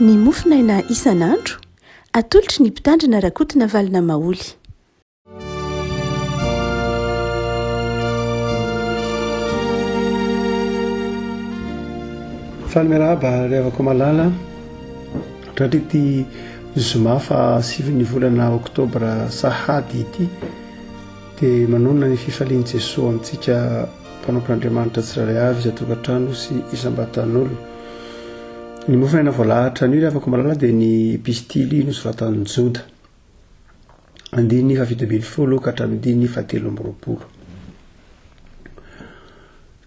Ny mofonaina isan'andro, atolotry ny Mpitandrina Rakotonavalona Maholy. Faly miarahaba ry havako malala. Tratra ity zoma faha sivin'ny volana oktobra sahady ity dia manonona ny fifalian'i Jesoa amintsika mpanompon'Andriamanitra tsirairay avy isan-tokantrano sy isam-batan'olona. Ny mofon'aina voalahatra anio ry havako malala dia ny epistily nosoratan'i Joda. Andininy faha-17 ka hatramin'ny andininy faha-23.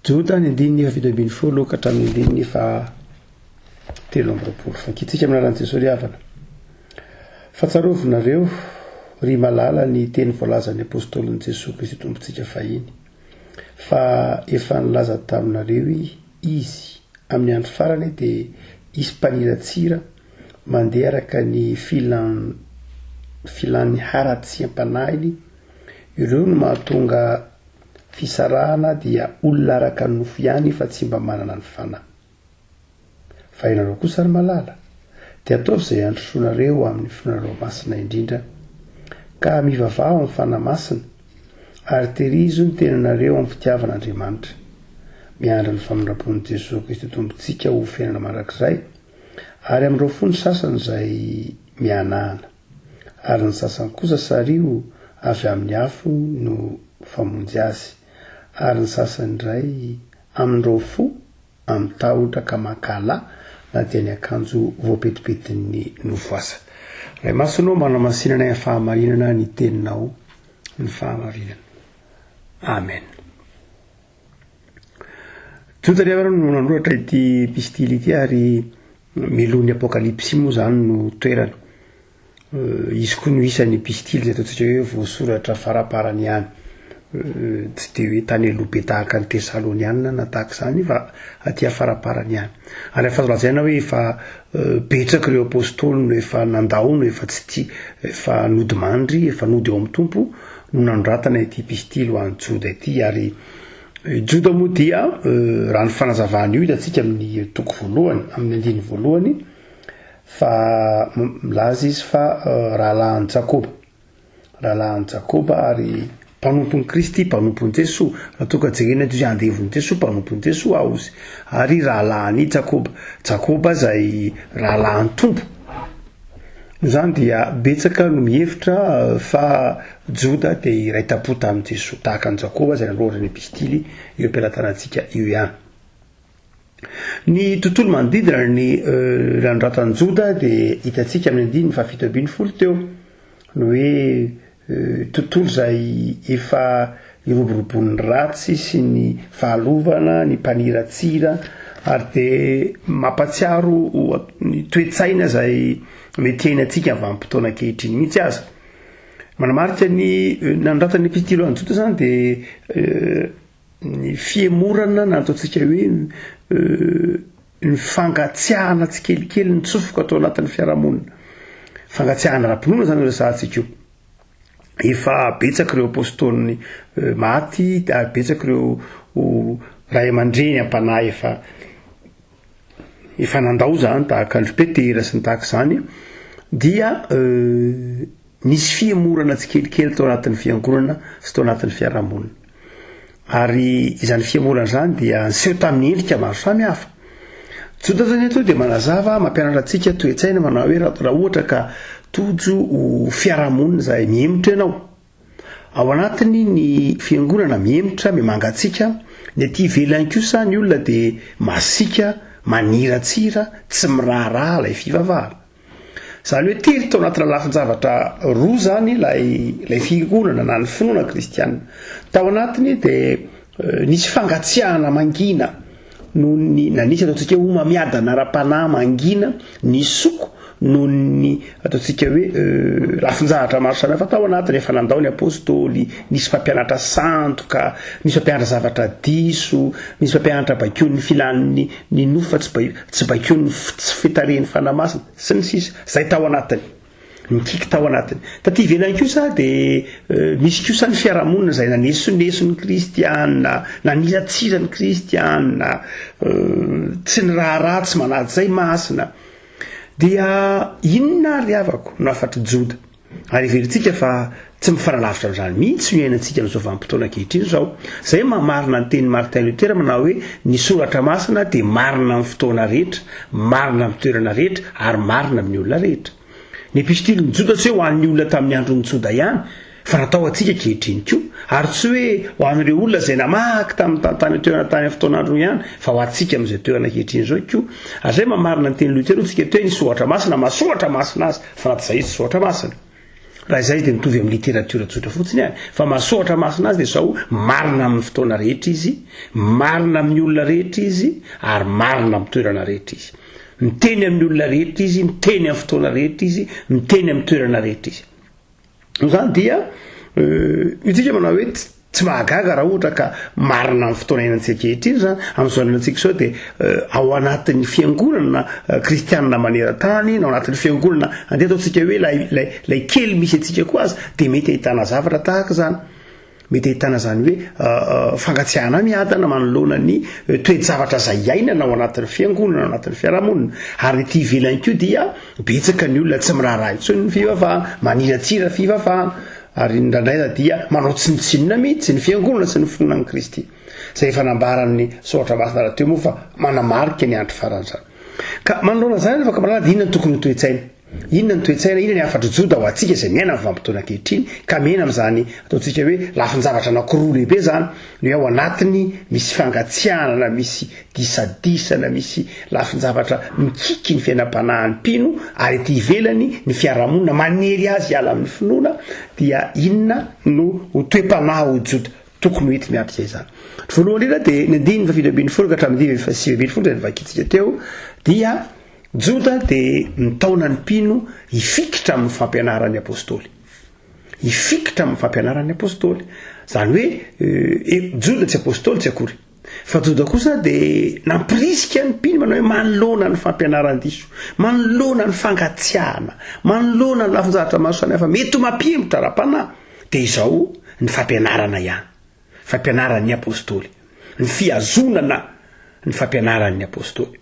Joda ny andininy faha-17 ka hatramin'ny andininy faha-23. Vakintsika amin'ny anaran'i Jesoa ry havana. Fa tsarovinareo, ry malala, ny teny voalazan'ny apôstôlin'i Jesoa Kristy Tompontsika fahiny, fa efa nilaza taminareo Izy, amin'ny andro farany dia hisy mpaniratsira mandeha araka ny filan filan'ny haratsiam-panahiny, ireo no mahatonga fisarahana dia olona araka ny nofo ihany fa tsy mba manana ny fanahy. Fa ianareo kosa ry malala, dia ataovy izay handrosoanareo amin'ny finoanareo masina indrindra, ka mivavaha ao amin'ny Fanahy Masina, ary tehirizo ny tenanareo amin'ny fitiavan'Andriamanitra. Miandry ny famindram-pon'i Jesoa Kristy Tompontsika ho fiainana mandrakizay, ary amin'ireo fo ny sasany izay mihanahana, ary ny sasany kosa sariho avy amin'ny afo no famonjy azy, ary ny sasany indray amin'ireo fo amin'ny tahotra ka mankahala na dia ny akanjo voapetipetin'ny nofo aza. Ray Masina ô, manamasina anay amin'ny fahamarinana ny teninao ny fahamarinana. Amen. Joda ry havana no nanoratra ity epistily ity ary miloha ny apokalypsy moa zany no toerana. Eh, izy koa no isan'ny epistily izay ataontsika hoe voasoratra faraparany ihany. Eh, tsy dia hoe tany aloha be tahaka ny Tesalonianina na tahaka izany fa aty afaraparany ihany. Ary efa azo lazaina hoe efa eh, betsaka ireo apôstôly no efa nandao no efa tsy tia, efa nodimandry, efa nody ao amin'ny Tompo no nanoratana ity epistily ho an'i Joda ity ary Joda moa dia raha ny fanazavana io hitantsika amin'ny toko voalohany, amin'ny andininy voalohany fa milaza izy fa rahalahin'i Jakoba, rahalahin'i Jakoba ary mpanompon'i Kristy, mpanompon'i Jesoa, raha toa ka jerena eto izy andevon'i Jesoa, mpanompon'i Jesoa aho izy, ary rahalahin'i Jakoba, Jakoba izay rahalahin'ny Tompo. Noho izany dia betsaka no mihevitra fa Joda dia iray tampo tamin'i Jesoa, tahaka an'i Jakoba izay nanoratra ny epistily eo am-pelatanantsika io ihany. Ny tontolo manodidina ny nanoratan'i Joda dia hitantsika amin'ny andininy faha-17 teo, ny hoe Tontolo izay efa iroboroboan'ny ratsy sy ny fahalovana, ny mpaniratsira, ary dia mampatsiaro ny toe-tsaina izay mety iainantsika amin'ny vanim-potoana ankehitriny mihitsy aza. Manamarika ny nanoratan'ny epistily ho an'i Joda izany dia ny fihemorana na ataontsika hoe ny fangatsiahana tsikelikely nitsofoka tao anatin'ny fiarahamonina. Fangatsiahana ara-pinoana izany no resahantsika io. Efa betsaka ireo apôstôly maty ary betsaka ireo ray aman-dreny am-panahy efa efa nandao izany tahaka an-dry Petera sy ny tahaka izany dia Nisy fihemorana tsikelikely tao anatin'ny fiangonana sy tao anatin'ny fiarahamonina. Ary izany fihemorana izany dia niseho tamin'ny endrika maro samihafa. Joda zany eto dia manazava, mampianatra antsika toe-tsaina manao hoe raha ohatra ka tojo fiarahamonina izay mihemotra ianao, ao anatiny ny fiangonana mihemotra, mimangatsiaka, ny aty ivelany kosa ny olona dia masiaka, maniratsira, tsy miraharaha ilay fivavahana. Izany hoe tery tao anatina lafin-javatra roa izany ilay ilay fiangonana na ny finoana kristiana. Tao anatiny dia nisy fangatsiahana mangina noho ny na nisy ataontsika hoe homamiadana ara-panahy mangina nisoko noho ny ataontsika hoe lafin-javatra maro samihafa tao anatiny, efa nandao ny apôstôly, nisy mpampianatra sandoka, nisy mpampianatra zavatra diso, nisy mpampianatra baikoin'ny filan'ny ny nofo fa tsy bai tsy baikoin'ny tsy fitarihin'ny Fanahy Masina, sy ny sisa, izay tao anatiny, nikiky tao anatiny. Taty ivelany kosa dia misy kosa ny fiarahamonina izay nanesoneso ny kristiana, naniratsira ny kristiana, tsy niraharaha, tsy manaja izay masina. Dia inona ary havako no hafatr'i Joda? Ary heverintsika fa tsy mifanalavitra amin'izany mihitsy no iainantsika amin'izao vanim-potoana ankehitriny izao. Izay mahamarina ny tenin'i Martin Luther manao hoe ny soratra masina dia marina amin'ny fotoana rehetra, marina amin'ny toerana rehetra ary marina amin'ny olona rehetra. Ny epistilin'i Joda tsy hoe ho an'ny olona tamin'ny andron'i Joda ihany, fa natao ho antsika ankehitriny koa, ary tsy hoe ho an'ireo olona izay namaky tamin'ny tany an-toerana tany amin'ny fotoan'androny ihany, fa ho antsika amin'izao toerana ankehitriny izao koa. Ary izay mamarina ny tenin'i Luther hoy tsika eto hoe ny soratra masina maha soratra masina azy, fa raha tsy izay izy tsy soratra masina. Raha izay izy dia mitovy amin'ny literatiora tsotra fotsiny ihany, fa maha soratra masina azy dia izao, marina amin'ny fotoana rehetra izy, marina amin'ny olona rehetra izy, ary marina amin'ny toerana rehetra izy. Miteny amin'ny olona rehetra izy, miteny amin'ny fotoana rehetra izy, miteny amin'ny toerana rehetra izy. Noho izany dia isika manao hoe tsy mahagaga raha ohatra ka marina amin'ny fotoana iainantsika ankehitriny izany, amin'izao iainantsika izao dia ao anatin'ny fiangonana kristianina maneran-tany na ao anatin'ny fiangonana andeha ataontsika hoe ilay ilay ilay kely misy antsika koa aza dia mety ahitana zavatra tahaka izany. Mety ahitana izany hoe fangatsiahana miadana manoloana ny toe-javatra izay iainana ao anatin'ny fiangonana, ao anatin'ny fiarahamonina. Ary ety ivelany koa dia betsaka ny olona tsy miraharaha intsony ny fivavahana, maniratsira fivavahana, ary indraindray aza dia manao tsinontsinona mihitsy ny fiangonana sy ny finoana an'i Kristy. Izay efa nambaran'ny Soratra Masina rahateo moa fa manamarika ny andro farany izany. Ka manoloana izany ry Vakamalala dia inona no tokony ho toe-tsaina? Inona ny toe-tsaina, inona ny hafatr'i Joda ho antsika izay miaina amin'ny vanim-potoana ankehitriny, ka miaina amin'izany ataontsika hoe lafin-javatra anankiroa lehibe izany, ny hoe ao anatiny misy fangatsiahana na misy disadisa na misy lafin-javatra mikiky ny fiainam-panahin'ny mpino, ary ety ivelany ny fiarahamonina manery azy hiala amin'ny finoana, dia inona no ho toe-panahy ho Joda? Tokony ho enti-miatrika izany. Ny voalohany indrindra dia ny andininy faha-17 ka hatramin'ny andininy faha-19 izay novakintsika teo dia Joda dia nitaona ny mpino hifikitra amin'ny fampianaran'ny Apostoly. Hifikitra amin'ny fampianaran'ny Apostoly. Izany hoe, eh, Joda tsy Apostoly tsy akory. Fa Joda kosa dia nampirisika ny mpino manao hoe manoloana ny fampianaran-diso, manoloana ny fangatsiahana, manoloana ny lafin-javatra maro samihafa mety ho mampihemotra ara-panahy, dia izao ny fampianarana ihany. Fampianaran'ny Apostoly, ny fihazonana ny fampianaran'ny Apostoly.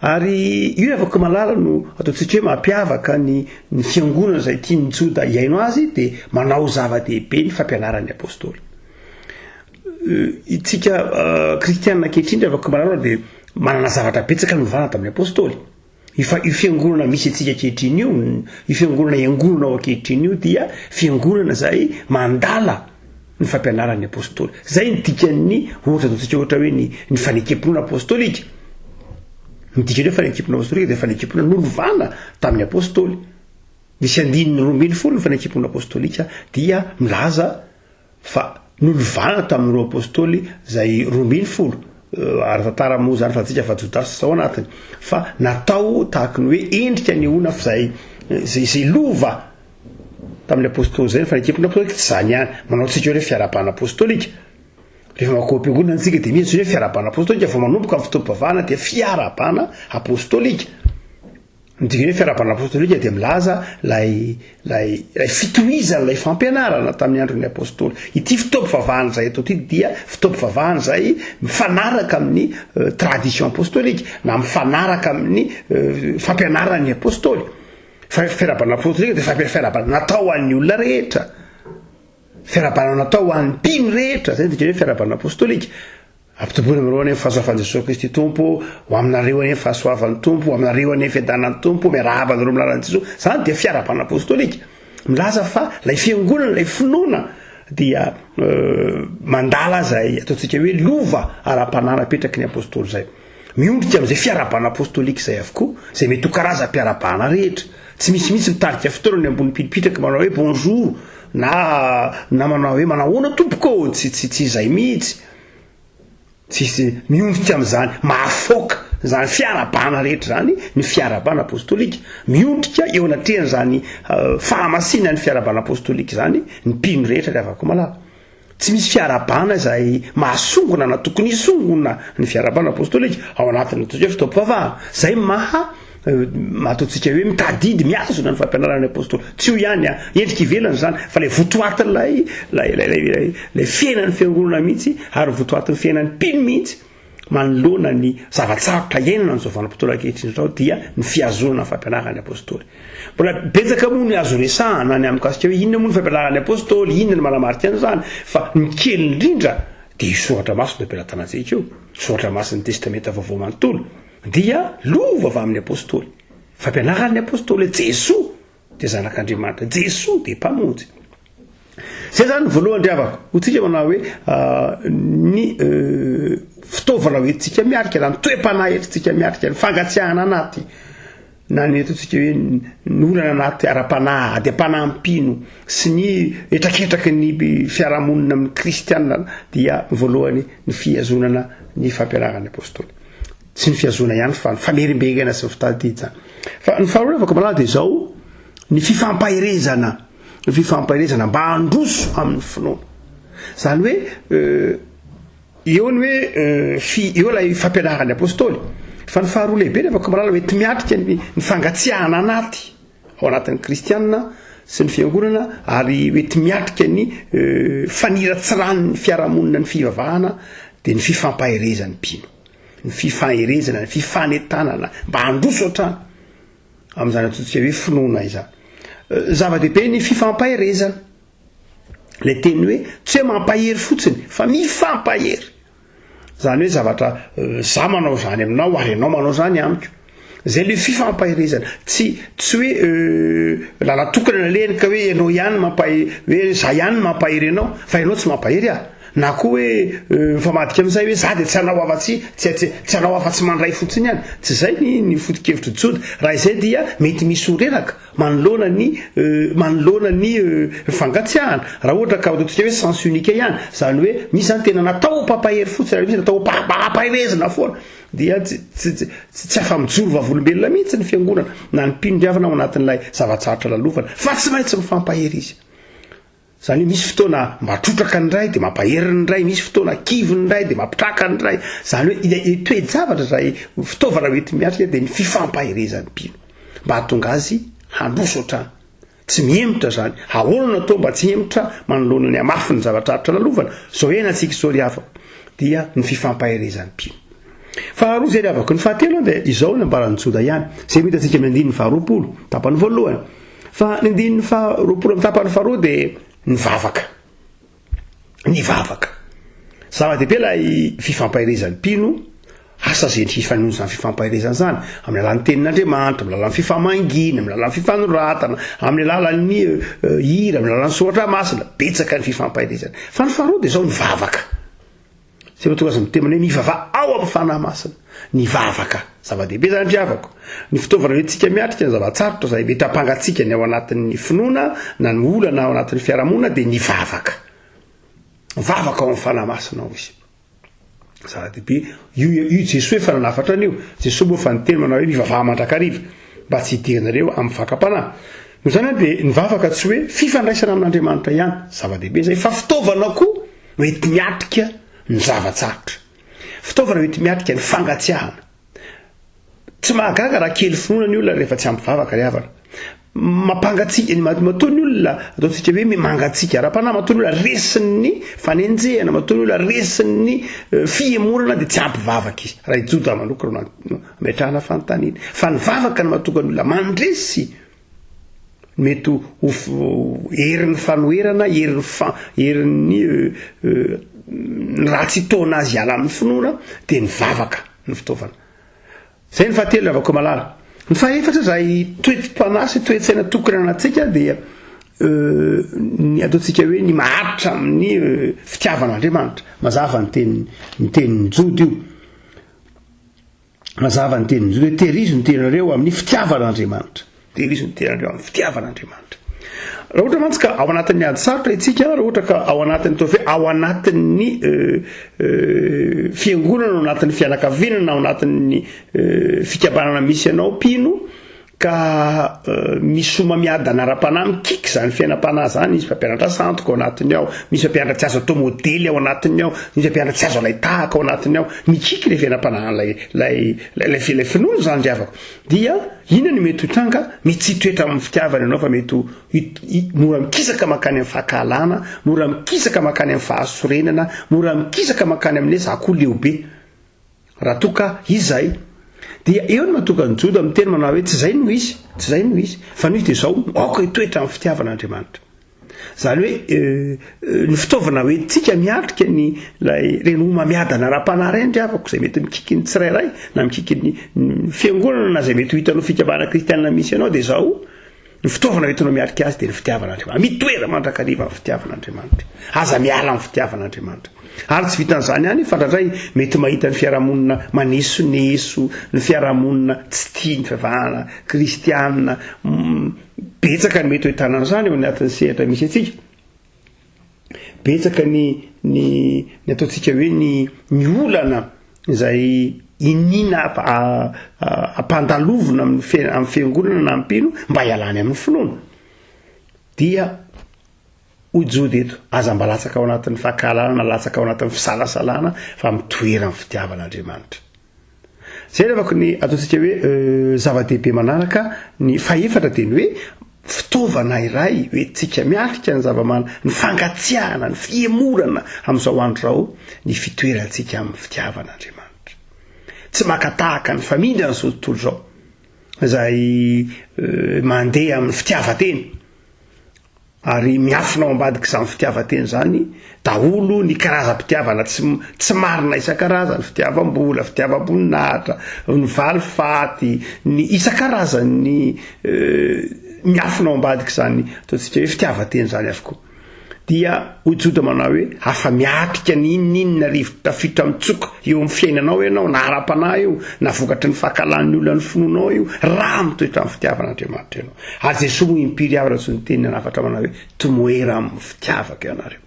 Ary io ravako malala no ataontsika hoe mampiavaka ny ny fiangonana izay tian'ny Joda hihaino azy dia manao zava-dehibe ny fampianaran'ny Apostoly. Itsika kristianina ankehitriny ravako malala dia manana zavatra betsaka novana tamin'ny Apostoly. Io fa io fiangonana misy antsika ankehitriny io, io fiangonana iangonana ao ankehitriny io dia fiangonana izay mandala ny fampianaran'ny apôstôly. Izay ny dikan'ny ohatra ataontsika ohatra hoe ny ny fanekem-pinoana apôstôlika. Ny dikan'ny hoe fanekem-pinoana apôstôlika dia fanekem-pinoana nolovana tamin'ny apôstôly. Misy andininy 12 ny fanekem-pinoana apôstôlika dia milaza Fa nolovana tamin'ireo Apostoly izay 12, ara-tantara moa izany fantatsika fa Jodasy tsy tao anatiny, fa natao tahaky ny hoe endrika anehoana f'izay izay izay lova tamin'ny Apostoly izay ny fanekempona apostolika, tsy izany ihany, manao antsika hoe fiarahabana apostolika. Rehefa mankao am-piangonana isika dia misy antsoina hoe fiarahabana apostolika, vao manomboka ny fotoam-pivavahana dia fiarahabana apostolika. Ny dikan'ny hoe fiarahabana apostolika dia milaza ilay ilay ilay fitohizan'ilay fampianarana tamin'ny andron'ny apostoly. Ity fotoam-pivavahana izay atao ity dia fotoam-pivavahana izay mifanaraka amin'ny tradition apostolika na mifanaraka amin'ny fampianaran'ny apostoly. Fa fiarahabana apostolika dia fiarahabana natao ho an'ny olona rehetra. Fiarahabana natao ho an'ny mpino rehetra, izay ny dikan'ny hoe fiarahabana apostolika. Ampitomboina aminareo anie ny fahasoavan'i Jesoa Kristy Tompo, ho aminareo anie ny fahasoavan'ny Tompo, ho aminareo anie ny fiadanan'ny Tompo, miarahaba anareo amin'ny lalan'i Jesoa. Izany dia fiarahabana apostolika. Milaza fa ilay fiangonana, ilay finoana dia mandala izay ataontsika hoe lova ara-panahy napetraky ny apostoly izay. Miondrika amin'izay fiarahabana apostolika izay avokoa, izay mety ho karazam-piarahabana rehetra. Tsy misy mihitsy mitarika fotoana ny ambony pilipitraka manao hoe bonjour na na manao hoe manahoana tompoko ô, tsy tsy tsy izay mihitsy. Tsisy miondrika amin'izany, mahafaoka izany fiarahabana rehetra izany ny fiarahabana apostolika. Miondrika eo anatrehan'izany fahamasinan'ny fiarahabana apostolika izany ny mpino rehetra ry havako malala. Tsy misy fiarahabana izay mahasongona na tokony hisongona ny fiarahabana apostolika ao anatin'ny ataontsika hoe fotoam-pivavahana. Izay maha ataontsika hoe mitadidy, mihazona ny fampianaran'ny apostoly. Tsy io ihany an, endrika ivelany izany, fa ilay votoatin'ilay ilay ilay ilay ilay fiainan'ny fiangonana mihitsy ary votoatin'ny fiainan'ny mpino mihitsy. manoloana ny zava-tsarotra iainana amin'izao vanim-potoana ankehitriny izao dia ny fihazonana ny fampianaran'ny Apôstôly. Mbola betsaka moa ny azo resahana ny amin'ny mikasika hoe inona moa ny fampianaran'ny Apôstôly, inona no manamarika an'izany, fa ny kely indrindra dia io soratra masina eo am-pelatanantsika io, soratra masin'ny Testamenta Vaovao manontolo dia lova avy amin'ny Apôstôly. Fampianaran'ny Apôstôly hoe Jesoa dia Zanak'Andriamanitra, Jesoa dia Mpamonjy. Zay zany ny voalohany ry havako, ho tsika manao hoe ny fitaovana hoentintsika miarika na ny toe-panahy entintsika miarika, ny fangatsiahana anaty na ny ataontsika hoe ny olana anaty ara-panahy, ady am-panahy mpino sy ny hetraketraky ny fiarahamonina amin'ny kristianina dia voalohany ny fihazonana ny fampianaran'ny apôstôly. Tsy ny fihazona ihany fa ny famerimberena sy ny fitadidy izany. Fa ny faharoa ry havako malala dia izao, ny fifampaherezana. ny fifampaherezana mba handroso amin'ny finoana. Izany hoe eo ny hoe fi eo ilay fampianaran'ny apôstôly. Fa ny faharoa lehibe nefa koa malala hoe enti-miatrika ny ny fangatsiahana anaty ao anatin'ny kristianina sy ny fiangonana ary hoenti-miatrika ny faniratsiran'ny fiarahamonina ny fivavahana dia ny fifampaherezan'ny mpino. Ny fifaherezana, ny fifanentanana mba handroso hatrany. Amin'izany antsointsika hoe finoana izany. Zava-dehibe ny fifampaherezana. Ilay teny hoe tsy hoe mampahery fotsiny fa mifampahery. Izany hoe zavatra za manao izany aminao ary ianao manao izany amiko. Zay le fifampaherezana. Tsy tsy hoe lalan-tokana nalehany ka hoe ianao ihany mampahery, hoe za ihany no mampahery anao fa ianao tsy mampahery ahy. Na koa hoe mifamadika amin'izay hoe za dia tsy hanao afa-tsy tsy tsy tsy hanao afa-tsy mandray fotsiny ihany. Tsy izay ny ny foto-kevitr'i Joda. Raha izay dia mety misy ho reraka manoloana ny manoloana ny fangatsiahana. Raha ohatra ka ataontsika hoe sens unique ihany, izany hoe misy izany tena natao ho mpampahery fotsiny ary misy natao ho mpampaherezina foana dia tsy tsy tsy tsy afa-mijoro vavolombelona mihitsy ny fiangonana na ny mpino ry havana ao anatin'ilay zava-tsarotra lalovana fa tsy maintsy mifampahery izy. Izany hoe misy fotoana mba trotraka ny iray dia mampahery ny iray, misy fotoana kivy ny iray dia mampitraka ny iray. Izany hoe ilay toe-javatra izay fitaovana hoenti-miatrika dia ny fifampaherezan'ny mpino mba hahatonga azy handroso hatrany. Tsy mihemotra izany. Ahoana no atao mba tsy hihemotra manoloana ny hamafin'ny zavatra aritra lalovana? Izao iainantsika izao ry havako dia ny fifampaherezan'ny mpino. Faharoa izay ry havako. Ny fahatelo dia izao ny ambaran'i Joda ihany. Izay no hitantsika amin'ny andininy faharoapolo, tapany voalohany. Fa ny andininy faha 20 amin'ny tapany faharoa dia ny vavaka. Ny vavaka. Zava-dehibe ilay fifampaherezan'ny mpino, asa izay ny fifanonjana fifampaherezana izany, amin'ny alalan'ny tenin'Andriamanitra, amin'ny alalan'ny fifamangiana, amin'ny alalan'ny fifanoratana, amin'ny alalan'ny eh, hira, amin'ny alalan'ny soratra masina, betsaka ny fifampaherezana. Fa ny faharoa dia izao ny vavaka. Izay mahatonga azy miteny hoe mivavaha ao amin'ny Fanahy Masina. Ny vavaka. Zava-dehibe izany ry havako. Ny fitaovana hoentintsika miatrika ny zava-tsarotra izay mety hampangatsiaka ny ao anatin'ny finoana na ny olana ao anatin'ny fiarahamonina dia ny vavaka. Mivavaka ao amin'ny Fanahy Masina ao izy. Zava-dehibe. Io, io Jesoa efa nanafatra an'io. Jesoa moa efa niteny manao hoe mivavaha mandrakariva mba tsy hidiranareo amin'ny fakam-panahy. Noho izany dia ny vavaka tsy hoe fifandraisana amin'Andriamanitra ihany, zava-dehibe izay, fa fitaovana koa Hoenti-miatrika ny zava-tsarotra. Fitaovana hoenti-miatrika ny fangatsiahana. Tsy mahagaga raha kely finoana ny olona rehefa tsy ampy vavaka ry havana. Mampangatsiaka ny matoa ny olona ataontsika hoe mangatsiaka ara-panahy, matoa ny olona resin'ny fanenjehana, matoa ny olona resin'ny eh, fihemorana dia tsy ampy vavaka izy. Raha i Joda manokana no ametrahana fanontaniana. Fa ny vavaka no mahatonga ny olona mandresy Mety ho herin'ny fanoherana, herin'ny fa, herin'ny ny ratsy hitaona azy hiala amin'ny finoana, dia ny vavaka no fitaovana. Izay ny fahatelo ry havako malala. Ny fahefatra izay toe-panahy sy toe-tsaina tokony ananantsika dia ny ataontsika hoe ny maharitra amin'ny fitiavan'Andriamanitra. Mazava ny teny, ny tenin'i Joda io. Mazava ny tenin'i Joda hoe tehirizo ny tenanareo amin'ny fitiavan'Andriamanitra. Tehirizo ny tenanareo amin'ny fitiavan'Andriamanitra. Raha ohatra mantsy ka ao anatin'ny ady sarotra isika, raha ohatra ka ao anatin'ny atao hoe ao anatin'ny euh, euh, fiangonana, ao anatin'ny fianakaviana, na ao anatin'ny euh, fikambanana misy anao mpino, Ka misy homamiadana ara-panahy mikiky izany fiainam-panahy izany, misy mpampianatra sandoka ao anatiny ao, misy mpampianatra tsy azo atao modely ao anatiny ao, misy mpampianatra tsy azo alai-tahaka ao anatiny ao, mikiky ilay fiainam-panahy ilay ilay ilay ilay finoana izany ry havako. Dia inona no mety ho tranga? Mety tsy hitoetra amin'ny fitiavana ianao fa mety ho mora mikisaka mankany amin'ny fankahalana, mora mikisaka mankany amin'ny fahasorenana, mora mikisaka mankany amin'ny hoe za koa leo be. Raha toa ka izay, dia eo no mahatonga an'i Joda miteny manao hoe tsy izay no izy, tsy izay no izy, fa ny izy dia izao, aoka hitoetra amin'ny fitiavan'Andriamanitra. Izany hoe ny fitaovana hoentintsika miatrika ny ilay ireny homamiadana ara-panahy ireny ry havako, izay mety mikiky ny tsirairay na mikiky ny fiangonana na izay mety ho hitanao fikambanana kristianina misy anao dia izao, Ny fitaovana hoentinao miatrika azy dia ny fitiavan'Andriamanitra. Mitoera mandrakariva amin'ny fitiavan'Andriamanitra. Aza miala amin'ny fitiavan'Andriamanitra. Ary tsy vitan'izany ihany fa indraindray mety mahita ny fiarahamonina manesoneso, ny fiarahamonina tsy tia ny fivavahana kristianina. Betsaka ny mety ho ahitana an'izany ao anatin'ny sehatra misy antsika. Betsaka ny ny ny ataontsika hoe ny ny olana izay iniana ampandalovina amin'ny fe- amin'ny fiangonana na mpino mba hialany amin'ny finoana. Dia hoy Joda eto, aza mba latsaka ao anatin'ny fankahalana na latsaka ao anatin'ny fisalasalana fa mitoera amin'ny fitiavan'Andriamanitra. Zay ry havako ny ataontsika hoe zava-dehibe manaraka ny fahefatra dia ny hoe fitaovana iray hoentintsika miatrika ny zava-mana, ny fangatsiahana, ny fihemorana amin'izao andro izao ny fitoerantsika amin'ny fitiavan'Andriamanitra. Tsy maka tahaka ny famindran'izao tontolo izao izay mandeha amin'ny fitiavan-tena. Ary miafina ao ambadik'izany fitiavan-tena izany daholo ny karazam-pitiavana tsy tsy marina isan-karazany, fitiavam-bola, fitiavam-boninahitra, ny valifaty, ny isan-karazany miafina ao ambadik'izany ataontsika hoe fitiavan-tena izany avokoa. Dia hoy Joda manao hoe, afa-miatrika ny inon'inona rivotra tafiditra mitsoka eo amin'ny fiainanao ianao, na ara-panahy io, na vokatry ny fankahalan'ny olona ny finoanao io, raha mitoetra amin'ny fitiavan'Andriamanitra ianao. Ary Jesoa moa impiry avy raha tsy niteny nanafatra manao hoe, tomoera amin'ny fitiavako ianareo.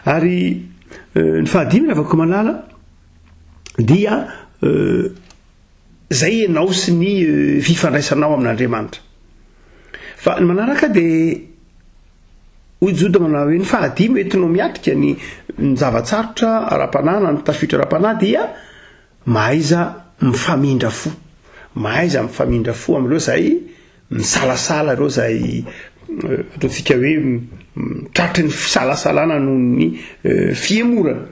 Ary ny fahadimy ry havako malala dia izay ianao sy ny fifandraisanao amin'Andriamanitra. Fa ny manaraka dia Hoy Joda manao hoe, Ny fahadimy entinao miatrika ny ny zava-tsarotra ara-panahy na ny tafiotra ara-panahy dia mahaiza mifamindra fo. Mahaiza mifamindra fo amin'ireo izay misalasala, ireo izay ataontsika hoe tratry ny fisalasalana noho ny fihemorana.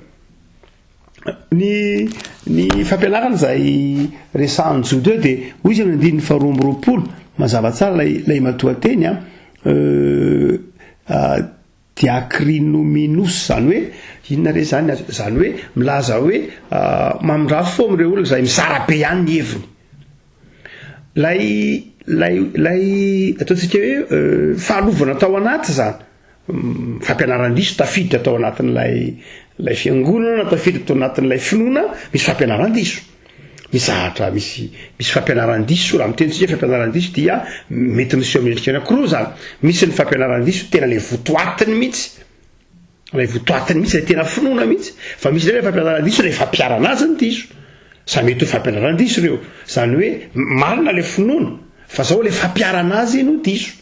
Ny ny fampianarana izay resahan'i Joda eo dia hoy izy amin'ny andininy faharoa amby 20, mazava tsara ilay ilay matoanteny an, diakrinomenos, izany hoe inona re izany? Izany hoe milaza hoe mamindrà fo amin'ireo olona izay mizara be ihany ny heviny. Ilay ilay ilay ataontsika hoe fahalovana tao anaty izany. Fampianaran-diso tafiditra tao anatin'ilay ilay fiangonana, tafiditra tao anatin'ilay finoana, misy fampianaran-diso. Misy zavatra, misy misy fampianaran-diso, raha miteny tsika fampianaran-diso dia mety miseho amin'ny endrika anankiroa izany. Misy ny fampianaran-diso tena ilay votoatiny mihitsy, ilay votoatiny mihitsy, ilay tena finoana mihitsy, fa misy indray ilay fampianaran-diso ilay fampiharana azy ny diso. Samy mety ho fampianaran-diso ireo. Izany hoe marina ilay finoana, fa zao ilay fampiharana azy no diso.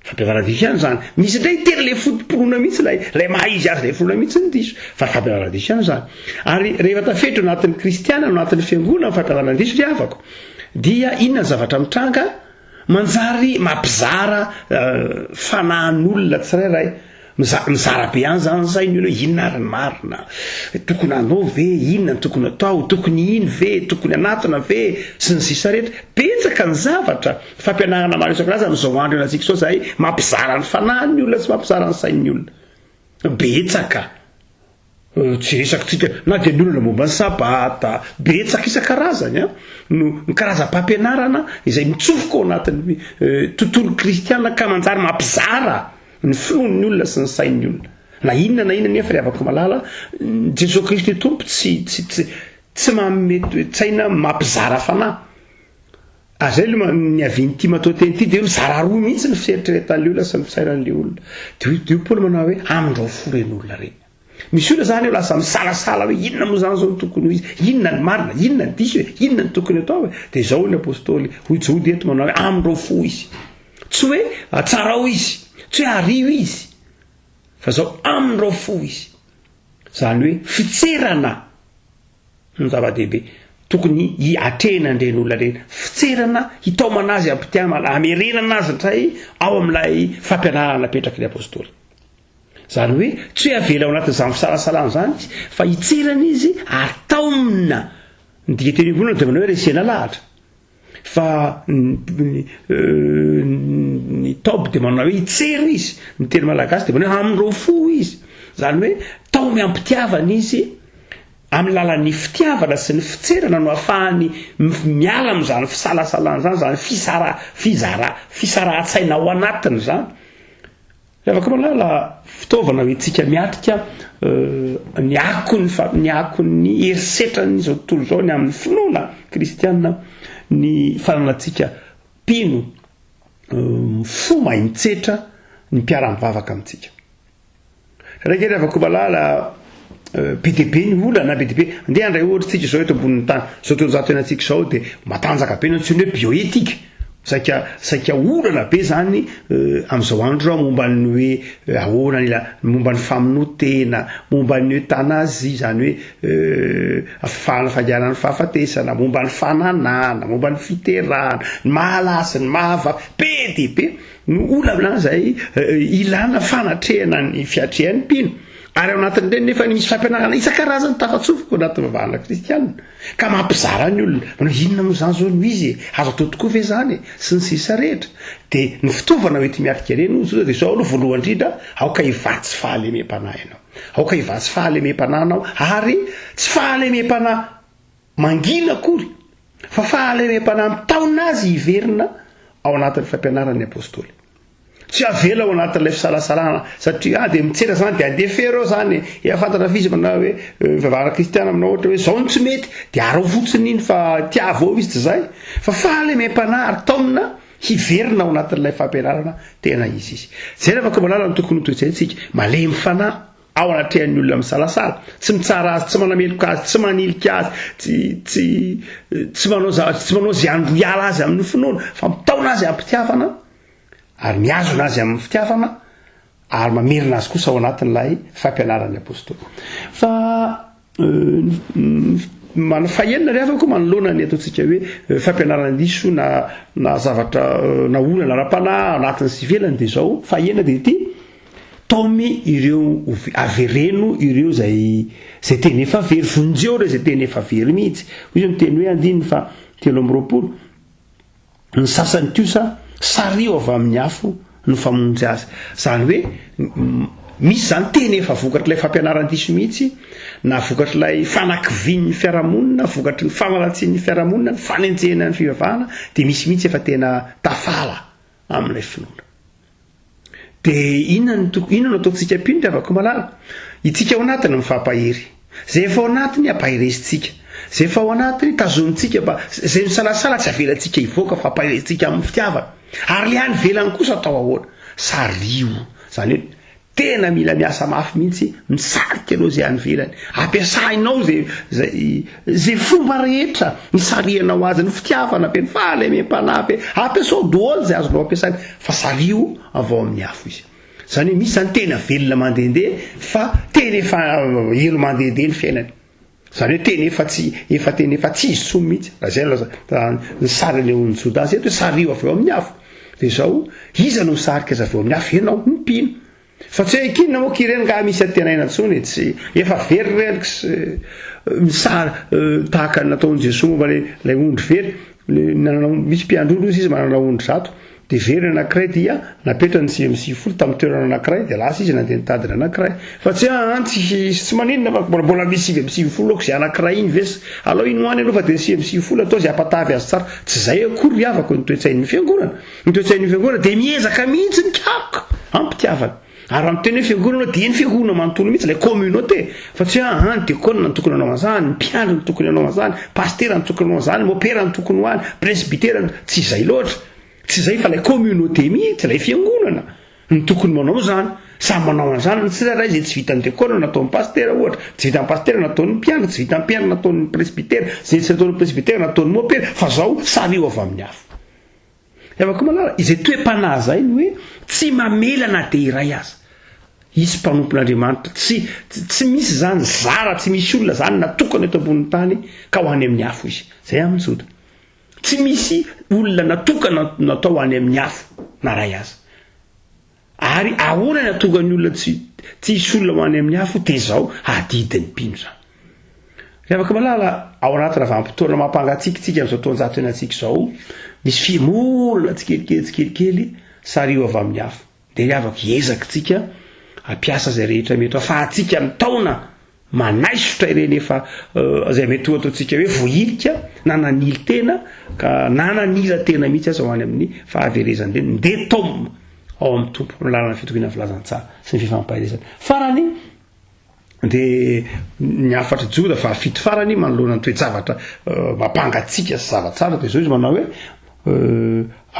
Fampianaran-diso ihany izany. Misy indray tena ilay foto-pinoana mihitsy, ilay ilay maha izy azy ilay finoana mihitsy no diso. Fa fampianaran-diso ihany izany. Ary rehefa tafiditra ao anatin'ny kristiana, ao anatin'ny fiangonana ny fampianaran-diso ry havako, dia inona ny zavatra mitranga? Manjary mampizara fanahin'olona tsirairay. Miza- mizara be ihany izany ny sain'ny olona hoe inona ary ny marina? Tokony hanao ve? Inona no tokony hatao? Tokony hino ve? Tokony hanatona ve? Sy ny sisa rehetra. Betsaka ny zavatra, fampianarana maro isan-karazany amin'izao andro iainantsika izao izay mampizara ny fanahin'ny olona sy mampizara ny sain'ny olona. Betsaka. Tsy resakitsika na dia ny olana momba ny sabata, betsaka isan-karazany an, no ny karazam-pampianarana izay mitsofoka ao anatin'ny tontolo kristiana ka manjary mampizara ny finoan'ny olona sy ny sain'ny olona. Na inona na inona anefa ry havako malala, Jesoa Kristy Tompo tsy tsy tsy tsy manome toe-tsaina mampizara fanahy. Ary zay aloha niavian'ity matoanteny ity dia hoe mizara roa mihitsy ny fieritreretan'ilay olona sy ny fisainan'ilay olona. Dia hoy dia hoy Paoly manao hoe amindrao fo ireny olona ireny. Misy olona izany eo lasa misalasala hoe inona moa izany izao no tokony ho izy, inona ny marina, inona ny diso e, inona no tokony atao e. Dia izao hoy ny apostoly, hoy Jody eto manao hoe amindrao fo izy. Tsy hoe tsarao izy, tsy hoe ario izy, fa izao amindrao fo izy. Izany hoe fitserana. No zava-dehibe tokony hiatrehina an'ireny olona ireny. Fitserana hitaomana azy am-pitiavana, hamerenana azy indray ao amin'ilay fampianarana napetraky ny Apostoly. Izany hoe tsy hoe avela ao anatin'izany fisalasalana izany izy, fa hitserana izy ary taomina. Ny dikateny iombonana dia manao hoe resena lahatra. Fa ny ny taoby dia manao hoe hitsero izy. Ny teny malagasy dia manao hoe hamindrao fo izy. Izany hoe taomy am-pitiavana izy, amin'ny lalan'ny fitiavana sy ny fitserana no ahafahany miala amin'izany fisalasalana izany, izany fisara, fizara, fisarahan-tsaina ao anatiny izany. Ry havako malala, fitaovana ho entintsika miatrika ny akon'ny fa, ny akon'ny herisetran'izao tontolo izao ny amin'ny finoana kristiana ny fananantsika mpino fo mahay mitsetra ny mpiara-mivavaka amintsika. Raika ry havako malala, be dia be ny olana, be dia be. Andeha handray ohatra tsika izao eto ambonin'ny tany, izao taonjato iainantsika izao dia matanjaka be ny antsoina hoe bioéthique. Saika, saika olana be izany amin'izao andro izao momba ny hoe ahoana ny momba ny famonoan-tena, momba ny euthanasie, izany hoe fahafahana fangalan'ny fahafatesana, momba ny fananahana, momba ny fiterahana, ny maha-lahy sy ny maha-vavy, be dia be no olana izay ilana fanatrehana ny fiatrehan'ny mpino. Ary ao anatin'ireny nefa misy fampianarana isan-karazany tafatsofoka ao anatin'ny vavahana kristiana, ka mampizara ny olona, manao hoe inona moa izany izao no izy e? Azo atao tokoa ve izany e? Sy ny sisa rehetra. Dia ny fitaovana ho enti-miatrika ireny hoy Josoa dia izao aloha voalohany indrindra, aoka hivatsy fahalemem-panahy ianao. Aoka hivatsy fahalemem-panahy ianao, ary tsy fahalemem-panahy mangina akory, fa fahalemem-panahy mitaona azy hiverina ao anatin'ny fampianaran'ny Apostoly. Tsy avela ao anatin'ilay fisalasalana satria ah dia mitsetra zany dia andeha eo zany e. Efa fantatra fa izy manao hoe vavahana kristiana aminao ohatra hoe zao no tsy mety dia araho fotsiny iny fa tiavo ao izy tsy zay. Fa fahalemem-panahy ary taomina hiverina ao anatin'ilay fampianarana tena izy izy. Zay raha vakomalala no tokony ho toe-tsaintsika. Malemy fanahy ao anatrehan'ny olona misalasala, tsy mitsara azy, tsy manameloka azy, tsy manilika azy, tsy tsy tsy manao zavatra, tsy manao izay handrohiala azy amin'ny finoana fa mitaona azy am-pitiavana. ary mihazona azy amin'ny fitiavana ary mamerina azy kosa ao anatin'ilay fampianaran'ny apostoly. Fa ny fahenina ry havako manoloana ny ataontsika hoe fampianarana diso na na zavatra na olana ara-panahy anatiny sy ivelany dia izao, fahenina dia ity, taomy ireo avereno ireo izay izay tena efa very, vonjeo ireo izay tena efa very mihitsy. Hoy izy miteny hoe andininy faha 23. Ny sasany kosa sariho avy amin'ny afo no famonjy azy. Izany hoe misy izany tena efa vokatr'ilay fampianaran-diso mihitsy, na vokatr'ilay fanakivian'ny fiarahamonina, vokatry ny fanaratsian'ny fiarahamonina, ny fanenjehana ny fivavahana, dia misy mihitsy efa tena tafala amin'ilay finoana. Dia inona no toko, inona no ataontsika mpino ry havako malala? Itsika ao anatiny mifampahery. Izay efa ao anatiny ampaherezintsika. Izay efa ao anatiny tazonintsika mba, izay misalasala tsy avelantsika hivoaka fa ampaherezintsika amin'ny fitiavana. Ary ilay any ivelany kosa atao ahoana? Sariho. Izany hoe tena mila miasa mafy mihitsy misarika anao izay any ivelany. Ampiasainao izay, izay, Izay fomba rehetra nisarihanao azy, ny fitiavana ve, ny fahalemem-panahy ve, ampiasao doholy izay azonao ampiasaina, fa sariho avy ao amin'ny afo izy. Izany hoe misy izany tena velona mandehandeha fa tena efa helo mandehandeha ny fiainany. Izany hoe tena efa tsy, efa tena efa tsy izy intsony mihitsy. Raha izay no laza, ny sary aleon'i Jodasy eto hoe sariho avy ao amin'ny afo. Dia izao, iza no misarika azy avy ao amin'ny afo? Ianao, ny mpino. Fa tsy hoe ekinina moa k'ireny nga misy antenaina intsony e, tsy, efa very ireny ks, misary tahaka ny nataon'i Jesoa momba ilay ilay ondry very, le nanana ondry, misy mpiandry ondry hozy izy manana ondry zato, dia very ny anankiray dia napetrany ny 99 tamin'ny toerana anankiray dia lasa izy nandeha nitady ny anankiray. Fa tsy hoe aa tsy tsy maninona fa mbola mbola misy 99 aoka izay anankiray iny ve, alao iny ho any aloha fa dia ny 99 atao izay hampatavy azy tsara. Tsy izay akory ry havako ny toe-tsain'ny fiangonana. Ny toe-tsain'ny fiangonana dia miezaka mihitsy mikaroka am-pitiavana. Ary raha miteny hoe fiangonana dia ny fiangonana manontolo mihitsy, ilay communauté. Fa tsy hoe aa ny diakona no tokony hanao an'izany, ny mpiandry no tokony hanao an'izany, pasitera no tokony hanao an'izany, mopera no tokony ho any, presbytera no, tsy izay loatra. Tsy izay fa ilay communauté mihitsy, ilay fiangonana no tokony manao izany. Samy manao an'izany ny tsirairay, izay tsy vitan'ny diakona nataon'ny pasitera ohatra, tsy vitan'ny pasitera nataon'ny mpiandry, tsy vitan'ny mpiandry nataon'ny presbytera, izay tsy nataon'ny presbytera nataon'ny mopera, fa zao sariho avy amin'ny afo. Ravako malala, izay toe-panahy izay ny hoe tsy mamela na dia iray aza. Hisy mpanompon'Andriamanitra, tsy, tsy misy izany zara, tsy misy olona izany natokana eto ambonin'ny tany ka ho any amin'ny afo izy. Izay amin'ny Joda. Tsy misy olona natokana natao ho any amin'ny afo na iray aza. Ary ahoana ny hahatonga ny olona tsy tsy hisy olona ho any amin'ny afo? Dia izao, adidin'ny mpino izany. Ry havako malala, ao anatina vanim-potoana mampangatsiaka isika amin'izao taonjato iainantsika izao, misy fihemorana tsikelikely tsikelikely, sariho avy amin'ny afo. Dia ry havako, hiezaka isika hampiasa izay rehetra mety ho afahantsika mitaona manaisotra ireny efa izay mety ho ataontsika hoe voahilika na nanily tena ka na nanila tena mihitsy aza ho any amin'ny fahaverezan'ireny. Ndeha taomina ao amin'ny Tompo amin'ny lalan'ny fitokiana ny filazantsara sy ny fifampaherezana. Farany, Dia ny hafatr'i Joda fahafito farany manoloana ny toe-javatra mampangatsiaka sy zava-tsarotra dia izao izy manao hoe,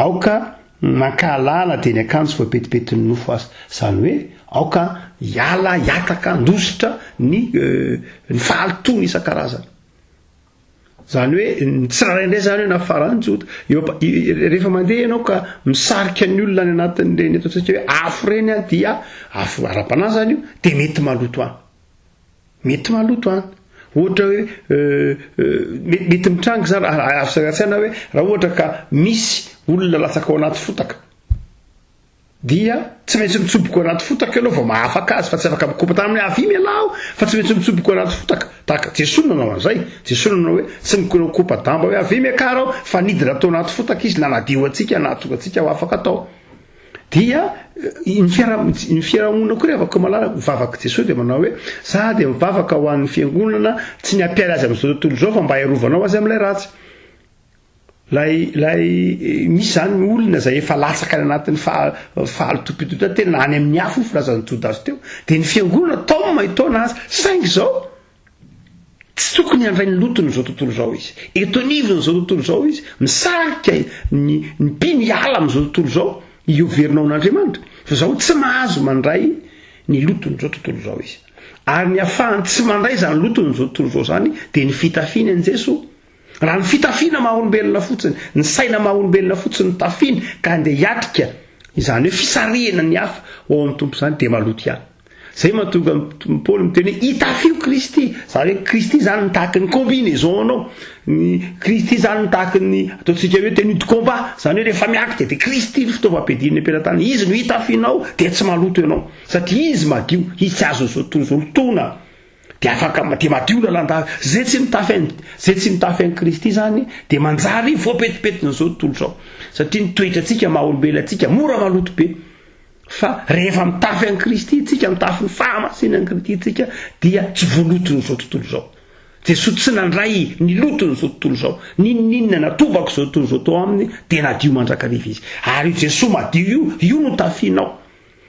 Aoka mankahalala dia ny akanjo voapetipetin'ny nofo aza. Izany hoe aoka hiala, hiataka, handositra ny ny fahalotoana isan-karazany. Izany hoe ny tsirairay indray izany hoe nafaran'i Joda. Eo am- rehefa mandeha ianao ka misarika ny olona any anatin'ireny ataontsika hoe afo ireny an, dia afo ara-panahy izany io, dia mety maloto any. Mety maloto any. Ohatra hoe mety mety mitranga izany, ary azo saina an-tsaina hoe raha ohatra ka misy olona latsaka ao anaty fotaka, Dia tsy maintsy mitsoboka ao anaty fotaka ianao vao mahafaka azy fa tsy afaka mikopa tanana hoe avia mialà aho fa tsy maintsy mitsoboka ao anaty fotaka. Tahaka Jesoa no nanao an'izay. Jesoa no nanao hoe tsy nikopa-damba hoe avia miakara aho fa nidina tao anaty fotaka izy nanadio antsika nahatonga antsika ho afaka tao. Dia ny fiara ny fiarahamonina koa ry havako malala mivavaka Jesoa dia manao hoe za dia mivavaka ho an'ny fiangonana tsy ny hampiala azy amin'izao tontolo izao fa mba hiarovanao azy amin'ilay ratsy. Ilay ilay misy izany ny olona izay efa latsaka any anatin'ny faha fahalotoam-pitondrantena tena any amin'ny afo ny filazan'i Jodasy teo, dia ny fiangonana taomina hitaona azy, saingy izao tsy tokony handray ny loton'izao tontolo izao izy. Eto anivon'izao tontolo izao izy, misarika ny ny mpino hiala amin'izao tontolo izao, hiverina ao amin'Andriamanitra. Fa izao tsy mahazo mandray ny loton'izao tontolo izao izy. Ary ny afahany tsy mandray izany loton'izao tontolo izao izany dia ny fitafiany an'i Jesoa. Raha ny fitafiana maha olombelona fotsiny, ny saina maha olombelona fotsiny no tafiany ka handeha hiatrika izany hoe fisarihana ny hafa ho ao amin'ny Tompo izany dia maloto ihany. Izay mahatonga an'i Paoly miteny hoe itafio Kristy, izany hoe Kristy izany mitaky ny combinaison anao, ny Kristy izany mitaky ny ataontsika hoe tenue de combat, izany hoe rehefa miatrika dia Kristy ny fitaovam-piadiana am-pelatanana, Izy no itafianao dia tsy maloto ianao satria Izy madio, Izy tsy azon'izao tontolo izao lotoina. Dia afaka dia madio lalandava. Zay tsy mitafy an'i zay tsy mitafy an'i Kristy zany dia manjary voapetipetin'izao tontolo izao. Satria ny toetrantsika maha olombelona antsika mora maloto be. Fa rehefa mitafy an'i Kristy tsika, mitafy ny fahamasinan'i Kristy tsika dia tsy voaloton'izao tontolo izao. Jesoa tsy nandray ny loton'izao tontolo izao. N'inon'inona natobak'izao tontolo izao tao aminy dia nadio mandrakariva izy. Ary io Jesoa madio io, io no tafianao.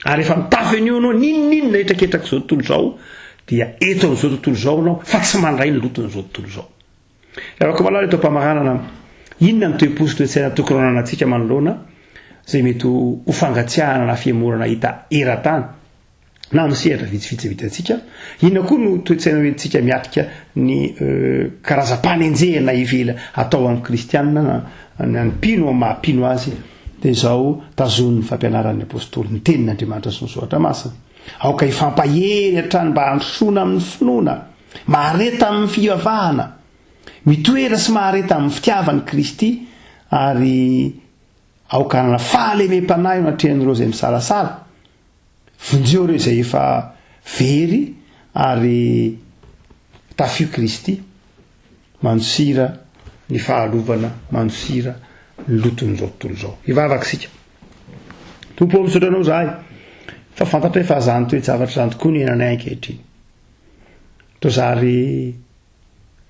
Ary rehefa mitafy an'io ianao, n'inon'inona hetraketrak'izao tontolo izao, dia eto amin'izao tontolo izao ianao, fa tsy mandray ny loton'izao tontolo izao. Ry havako malala, eto am-pamaranana, inona ny toe-po sy toe-tsaina tokony hananantsika manoloana izay mety ho fangatsiahana na fihemorana hita eran-tany, na amin'ny sehatra vitsivitsy izay hitantsika? Inona koa no toe-tsaina hoentintsika miatrika ny karazam-panenjehana ivela atao amin'ny kristiana na ny mpino amin'ny maha-mpino azy? Dia izao, tazonin'ny fampianaran'ny Apostoly ny Tenin'Andriamanitra sy ny Soratra Masina. Aoka hifampahery hatrany mba handrosoana amin'ny finoana. Mahareta amin'ny fivavahana. Mitoera sy mahareta amin'ny fitiavan'i Kristy, ary aoka hanana fahalemem-panahy eo anatrehan'ireo izay misalasala. Vonjeo ireo izay efa very ary tafio Kristy. Mandosira ny fahalovana, mandosira ny loton'izao tontolo izao. Hivavaka isika. Tompo ô, misaotra Anao izahay fa fantatray fa izany toe-javatra izany tokoa no iainanay ankehitriny. Toa zary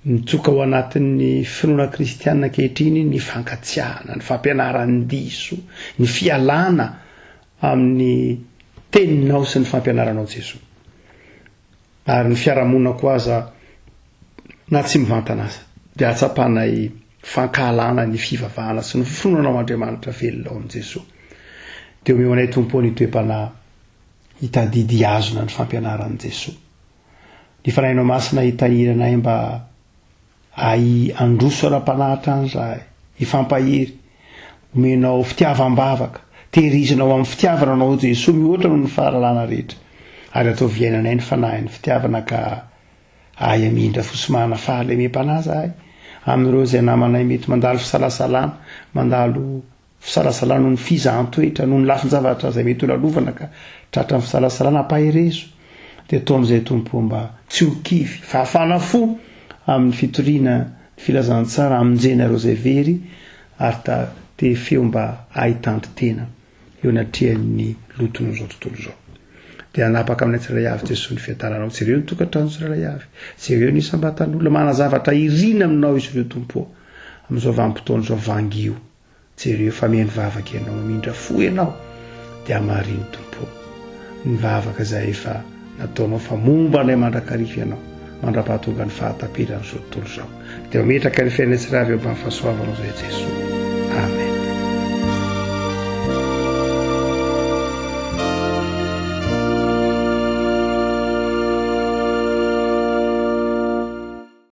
mitsoka ao anatin'ny finoana kristiana ankehitriny ny fankatsiahana, ny fampianaran-diso, ny fialana amin'ny teninao sy ny fampianaranao Jesoa. Ary ny fiarahamonina koa aza na tsy mivantana aza dia ahatsapanay fankahalana ny fivavahana sy ny finoana ao Andriamanitra velona ao amin'i Jesoa. Dia omeo anay Tompo ô ny toe-panahy hitadidy hihazona ny fampianaran'i Jesoa. Ny Fanahinao Masina hitahiry anay mba Ahy handroso ara-panahy hatrany izahay, hifampahery. Omenao fitiavam-bavaka, tehirizinao amin'ny fitiavana Anao Jesoa mihoatra noho ny fahalalana rehetra. Ary ataovy iainanay ny fanahin'ny fitiavana ka ahay hamindra fo sy manana fahalemem-panahy izahay amin'ireo izay namanay mety mandalo fisalasalana, mandalo Fisalasalana noho ny fizahan-toetra, noho ny lafin-javatra izay mety ho lalovana ka tratran'ny fisalasalana, ampaherezo. Dia ataon'izay Tompo mba tsy ho kivy, fa hafana fo. amin'ny fitoriana ny filazantsara hamonjena ireo izay very ary ta te feo mba hahitandrin-tena eo anatrehan'ny loton'izao tontolo izao. Dia hanapaka aminay tsirairay avy Jesoa ny fiadananao. Jereo ny tokantrano tsirairay avy. Jereo ny isam-batan'olona. Manana zavatra irina aminao izy ireo Tompo ô. Amin'izao vanim-potoana izao vangio. Jereo fa mihaino vavaka ianao, mamindra fo ianao. Dia hamarino Tompo ô. Ny vavaka izay efa nataonao fa momba anay mandrakariva ianao mandra-pahatonga ny fahataperan'izao tontolo izao. Dia mametraka ny fiainanay tsirairay avy eo ambany fahasoavanao izay Jesoa.